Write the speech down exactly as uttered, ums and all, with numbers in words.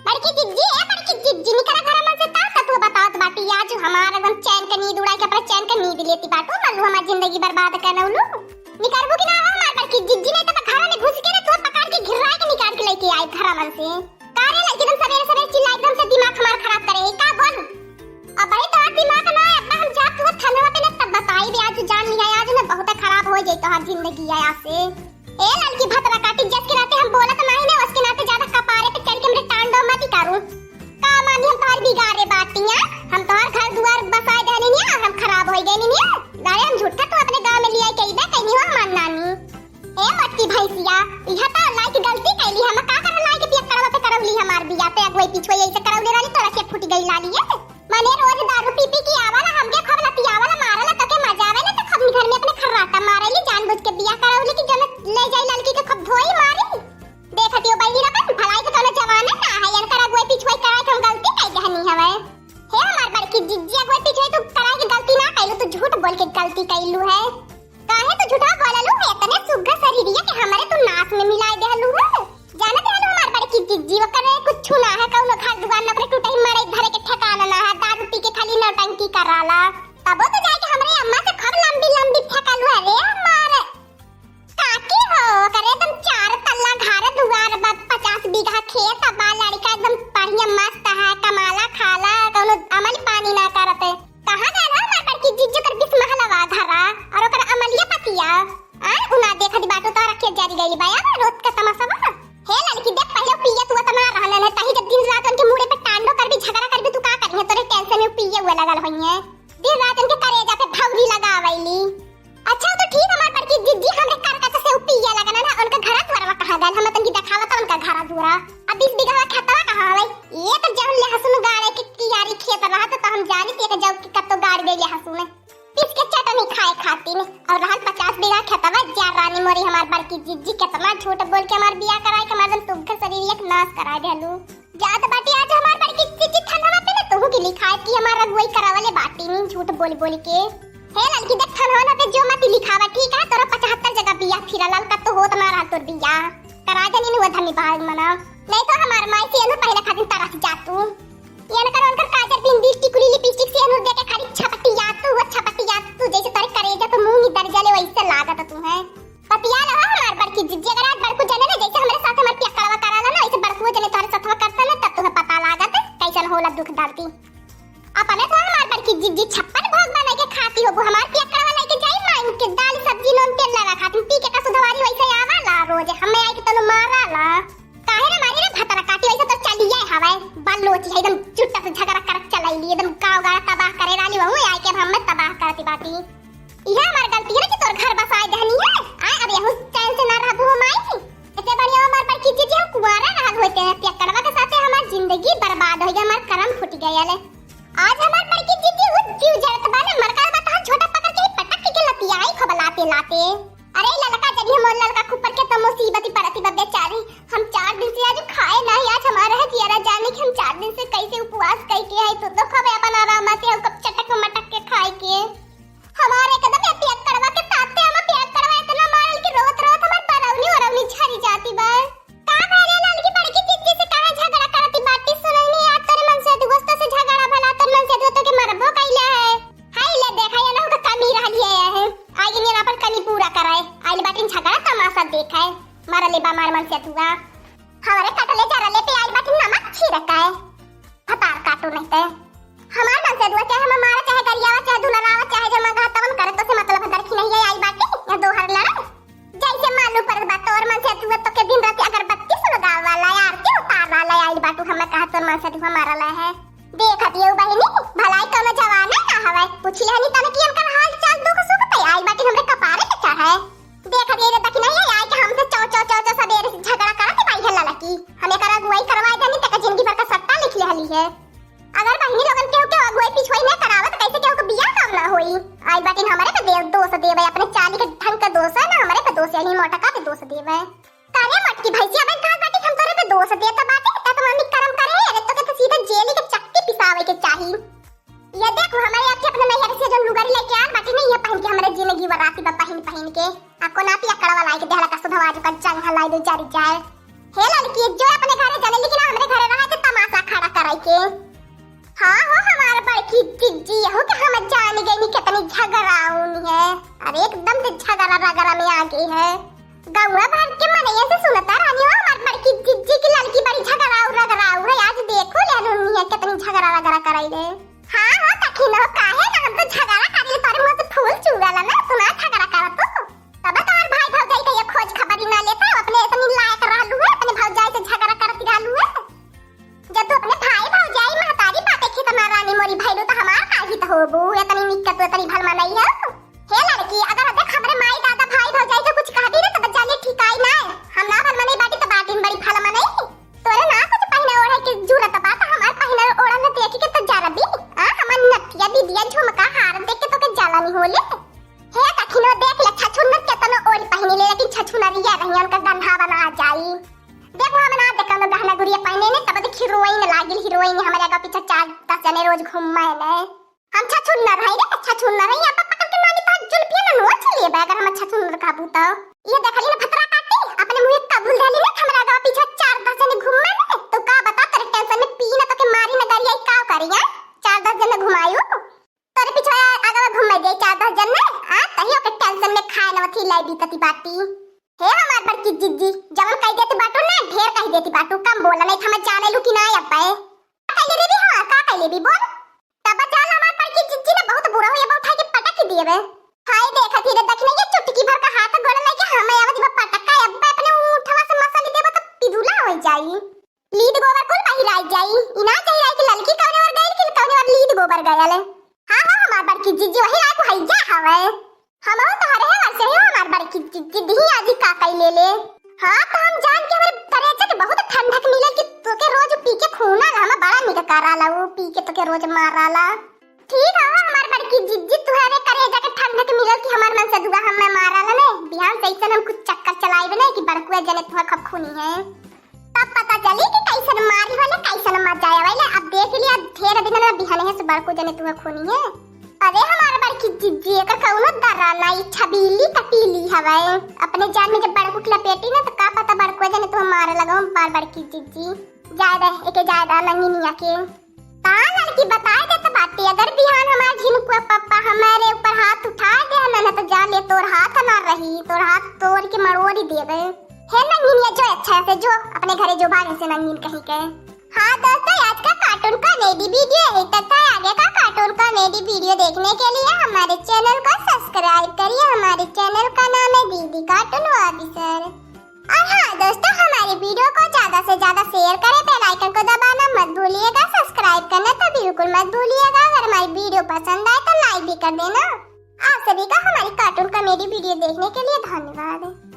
बड़की जिज्जी, ए बड़की जिज्जी, निकरा घर मन से, ता तू बतावत बाटी। आज हमार एकदम चैन के नींद उड़ाई के अपने चैन के नींद लेती बाटू, मल्लू हमार जिंदगी बर्बाद करनौलू। निकरबू कि ना हो हमार बड़की जिज्जी, नहीं तो घर में घुस के ना तू पकड़ के घिर्रा के निकाल के लेके आई घर मन से। का रे लड़की, एकदम सवेरे सवेरे चिल्ला, एकदम से दिमाग हमार खराब करे है का, बोल। अब भाई तोहार दिमाग ना है, अब हम जात हुआ थनवा पे ना तब बताई बे, आज जान लिया, आज ना बहुत खराब हो जाई तोहार जिंदगी है आज से। ए लड़की भतरा काटी, जस के नाते हम बोलत नाही ना, उसके नाते ज्यादा कपारे पे चढ़ के हमरे तांडव मत करू। का मानी हम तोहार बिगाड़े बाटिया, हम तोहार घर दुआर बसाए देनी निया, हम खराब हो गए निया। अरे हम झूठा तू अपने गांव में लिया के इबे कहनी हो हमार नानी। ए मोटकी भैंसिया, इहा तो लाई की गलती कैली, हम का कर लाई के पियक्कड़वा पे करौली हमार बिया पे अगुई पिछुई ऐसे करौले रहली, तोरा से फूट गई लाली है। मने रोज दारू पी पी के आवाला, हमके खूब लतियावाला, मारेला, तोके मजा आवेला, तो खूब घर में अपने खर्राटा मारेली, जानबूझ के बिया करौली कि जन ले जाई लड़की के खूब धोई मारी। देखती हो बहिनी रतन, भलाई के तोने जमाना ना है, इनकर अगुई पिछुई कराए के हम गलती कई दहनी हवे। हे हमार बड़की जिज्जी, अगुई पिछुई तू कराए के गलती ना कैलू, तू झूठ बोल के गलती कैलू है। काहे तू झूठा बोललू है? इतने सुग्घर शरीरिया के हमरे तू नाश में मिलाए देहलू है। जानत रहलू हमार बड़की जिज्जी, ओकरे कुछ ना है, कौनो घर दुआर न ओकरे टूटही मरई धरे के ठिकाना ना है, दारू पी के खाली नौटंकी कराला। तबो तो जाके हमरे अम्मा से खूब लंबी लंबी फेंकलू है रे हमार काकी हो, ओकरे एकदम चार तल्ला घर दुआर बा, पचास बीघा खेत बा, लड़का एकदम बढ़िया मस्त है, कमाला खाला, कौनो अमल पानी ना करत। कहाँ गए हो हमार बड़की जिज्जू कर बीस महलवा घरा और ओकर अमलिया पतिया? आय, उना देखत बाटू तोहरा के जरी गइल बा यार, रोज का तमाशा बा। हे लड़की देख, पहले पियत हुआ तना रहन है, तही जब दिन रात उनके मुड़े पे टांडो करबी, झगड़ा करबी, तू का करिहे? तोरे टेंशन में पिए हुए लगल होइए, दिन रात उनके करेजा पे भौरी लगावैली। अच्छा तो ठीक, हमार बड़की जिज्जी हमरे करकच से उ पिए लगन है ना, उनका घरा दुआरवा कहाँ गल? हम तनकी देखावा तो उनका घरा दुआरा। अब बीस बीघा खेतवा कहाँ हवे? ये तो जब लहसुन गाड़े के कियारी खेत रहा तो, तो हम जानी थे कि जब कि कत्तो गाड़ दे लहसुन। पीस के चटनी खाए खातिर। और रहल पचास बीघा खेतवा, जा रानी मोरी हमार बड़की जिज्जी, कितना झूठ बोल के हमार बियाह कराए के हमार एकदम सुग्घर शरीर एक नाश कराए देलू। जात बाटी आज हमार बड़की जिज्जी थनवा पे ना तोहू के लिखाए कि हमार अगुवाई करावले बाटी नी झूठ बोल बोल के। हे लड़की देख थनवा ना पे जो मत लिखावा, ठीक है? तोरा पचहत्तर जगह बियाह फिरा लाल का तो होत ना रहा तोर बियाह। करा देनी नु धनी बहाल मना। नहीं तो हमार माई से एनु पहले खातिर तरस जातू। ये न करो, उनकर काजर, बिंदी, टिकुली, लिपस्टिक से एनु देके खाली छपटिया तू, वो छपटिया तू, जैसे तारे करेजा तो मुंह में दर्जा ले वैसे लागत तू है। पतिया लो हमार बड़की जिज्जी, अगर आज बड़कू जने ना जैसे हमरे साथ हमार पियक्कड़वा कराला ना, वैसे बड़कू जने तोहरे साथवा करता ना, तब तुम्हें पता लागत कैसन होला दुख दर्दी। अपने तो हमार बड़की जिज्जी छप्पन भोग बनाई के खाती हो, हमार पियक्कड़वा लेके जाई मांग के दाल सब्जी नून तेल लगा खाती, पी के का सुधवारी वैसे आवाला रोज, हमें आई के तनु माराला। काहे रे मारी रे भतरा काटी, वैसे तो चलिए हवे, बल्लोची है एकदम चुट्टा से झगड़ा करत चलैली, एकदम गाँव गाड़ा तबाह करे रानी, वहू आई के अब हमें तबाह करती बाटी। इहे हमार गलती है ना कि तोर घर बसाए देहनी है। आए, अब यहू चैन से ना रहबू हम आई। इतने बढ़िया हमार बड़की जिज्जी हम कुंवारा रहल होते हैं, पियक्कड़वा के साथे हमार जिंदगी बर्बाद हो गया, हमार करम फूट गया ले। आज हमार बड़की जिज्जी वो जीव जरत बा ना, मरका बा तहां छोटा पकड़ के ही पटक के लतियाई खूब लाते लाते। अरे ललका जनी मोर ललका खुपर के तो मुसीबत ही पड़ती बा बेचारी। हम चार दिन से आज खाए नहीं, आज हमारा है जियारा जाने कि हम चार दिन से कैसे उपवास कई के है, तो तो खूब अपन आराम से हम कब चटक मटक के खाए के। हमारे एकदम ये पियक्कड़वा के साथे हम पियक्कड़वा इतना मारल कि रोत रोत हमार बरौनी वरौनी झरी जाती बा। का भले ललकी बड़की जिज्जी से काहे झगड़ा करती बाटी? सुनैनी आज तोरे मन से दोस्त से झगड़ा भला, तोर मन से दोस्त के मरबो कैले है। हाय ले देखा, ये ना का कमी रहली है, है। आइल अपन कमी पूरा कराए। आइल बाटिन झगड़ा तमाशा देखाए। मरले बा मार मन से दुआ। हमारे कटले जरले पे आइल बाटिन नमक छिड़काए। भतार काटो नहीं ते। हमार मन से दुआ, चाहे हम मारा, चाहे गरियावा, चाहे दुलरावा, चाहे जो मगा तवन करे, तो से मतलब है दरखी नहीं है आई बाटी, या दो हर लड़ा। जैसे मालूम पड़त बा तोर मन से दुआ तो के दिन रात अगरबत्ती सुलगावे वाला है, आरती उतारे वाला है, आइल बाटू हमें कहा तोर मन से दुआ मारा ला है। देख दियो बहिनी, भलाई कौनो जवाना ना हवे, पूछ लेहनी तने कि हमकर हाल चाल दुख सुख पे आइल बाटी हमरे कपारे पे चढ़े। देख दिए रे दखिना ये आए के हमसे चौ चौ चौ चौ सबेरे से झगड़ा करत बाई है ललकी। हमें करा अगुवाई करवाए देनी तक जिंदगी भर का सट्टा लिख लेहली है। अगर बहिनी लोगन केहू के अगुवाई पिछुआई ना करावत, कैसे केहू के बियाह कब ना होई? आइल बाटिन हमरे पे दे-, दोष देवे, अपने चाली के ढंग के दोष है ना, हमरे पे दोष है, यही मोटका पे दोष देवे। कारे मोटकी भैंसिया, अबे कहा बाटी हम तोरे पे दोष देत बाटे, त तो मम्मी करम करे, अरे तो के तो सीधे जेली के चक्की पिसावे के चाही। ये देखो, हमारे आपके अपने नैहर से जो लुगरी लेके आल बाटी नहीं, ये पहन के हमारे जिंदगी वराती बा पहन पहन के। आपको ना पियक्कड़वा लाई के देहला का सुधवा जो का जंग हलाई दे चारी जाए। हे ललकी, जो अपने घरे चले, लेकिन हमरे घरे रहा के तमाशा के। हाँ हो हमार बड़की जिज्जी, यहू के हम जान गइनी कितनी झगड़ाउन है। अरे एकदम से झगड़ा रगड़ा में आगे है। गौवा भर के मनइया से सुनता रहनी हो हमार बड़की जिज्जी की लड़की बड़ी झगड़ाऊ रगड़ाऊ है। आज देखो लेन उन्हीं है कितनी झगड़ा रगड़ा कराई रे। हाँ हो तखिन हो, काहे ना हम तो झगड़ा करी, तोरे मुँह से फूल चुआला ना, सुना झगड़ा करत हो। तब तोहर भाई भौजाई के ये खोज खबरी ना लेता, अपने इतनी लायक रहलू है, अपने भौजाई से झगड़ा करती रहलू है। जब तू अपने भाई भौजाई महतारी बाटे खेत में रानी मोरी भैलू तो हमार का हित होबू, इतनी निक्कत तू इतनी भल मनई है। हे लड़की, अगर देख हमरे माई दादा भाई भौजाई से कुछ कहबी ना तो बच्चा ले ठिकाई ना है। हम ना भल मनई बाटी तो बाटिन बड़ी भल मनई। तोरे ना कुछ पहिने ओढ़े के जरूरत बा तो हमार पहिने ओढ़ल देख के तो जरबी। आ हमार नथिया बिदिया झुमका हार देख के तोके जलन होले। हे तखिनो देख ले, छछुनर केतनो ओढ़ पहिनी ले, लेकिन छछुनरिया रही, उनका गंधा बना जाई। देख वहाँ बना दे, कौनो गहना गुरिया पहिने ने, तब देख हीरोइन लागिल, हीरोइन हमारे आगे पीछे चार दस जने रोज घूम ने। हम छछुनर है रे, छछुनर है, यहाँ पर पकड़ के नानी तो जुल्फिया ना नोच लेबे, अगर हम छछुनर कहबू तो। ये देख ली ना भतरा काटी, अपने मुँह कबूल धली ना, हमरा आगे पीछे चार दस जने घूम ने, तो का बता तेरे टेंशन में पी ना तो के मारी ना गरिया, का करी, हाँ? चार दस जने घुमायू। तोरे पिछवा आगवा घूम जाई चार दस जन ने, आ, तहियो के टेंशन में खाए नवथी लाई बीतती बाटी। हे हमार बड़की जिज्जी, जवन कह देती बाटू ना, ढेर कह देती बाटू, कम बोला, नहीं तो हम जाने लू कि ना अब्बे। का कहले रे भी, हाँ, का कहले भी, बोल। तब जान हमार बड़की जिज्जी ने बहुत बुरा होई, अब उठा के पटक ही दिए बे। हाय देखत ही रे, दखिना ये चुटकी भर का हाथ गोड़ लेके हमें आवत बा पटक का, अब्बे अपने उठवा से मसल देबो तो पिदुला हो जाई। लीद गोबर कुल बहिराइ जाई। इना जहिराइ के ललकी कौने ओर गइल कि कौने ओर लीद गोबर गयल। हाँ, हाँ, हमार बड़की जिज्जी वही राय को हैया हवे। हमहू तोहरे है वैसे ही हमार बड़की जिज्जी दिही आजी का कई ले ले। हाँ, तो हम जान के हमरे करेजा के बहुत ठंडक मिलल कि तोके रोज पी के खूना ला, हमें बड़ा निक कराला, वो पी के तोके रोज माराला। ठीक है, हमार बड़की जिज्जी, तुहरे करेजा के ठंडक मिलल कि हमार मन से दुआ हमें माराला ने। बिहान से ऐसन हम कुछ चक्कर चलाइबे ने कि बड़कुआ जने तुहा खप खूनी है। तब पता चली कि कैसन मारी होले, कैसन मजा आवेले। अब देख लिया, ढेर दिन में बिहने से बड़को जने तुहे खूनी है। अरे हमार बड़की जिज्जी, एकर कौनो दर्रा ना, ई छबीली कटीली हवे। अपने जाल में जब बड़को के लपेटी ना, तो का पता बड़को जने तुहे मारे लगो, बार बड़की जिज्जी। जाए दे, एके जाए दे, नंगिनिया के। ता लड़की बताए देत बाटी, अगर बिहान हमार झिनकुआ पप्पा हमारे ऊपर हाथ उठा दे ना, तो जा ले, तोर हाथ ना रही, तोर हाथ तोड़ के मरोड़ी देबे। हे नंगिनिया, जो अच्छा से जो, अपने घरे जो, भागे से नंगिन कहीं के। हाँ दोस्तों, आज का cartoon comedy video यही तक था। आगे का cartoon comedy video देखने के लिए हमारे channel को subscribe करिए। हमारे channel का नाम है दीदी Cartoon Officer। और हाँ दोस्तों, हमारे video को ज्यादा से ज्यादा share करें, bell icon को दबाना मत भूलिएगा, subscribe करना तो बिल्कुल मत भूलिएगा। अगर हमारी video पसंद आए तो like भी कर देना। आप सभी का हमारी cartoon comedy video देखने के लिए धन्यवाद।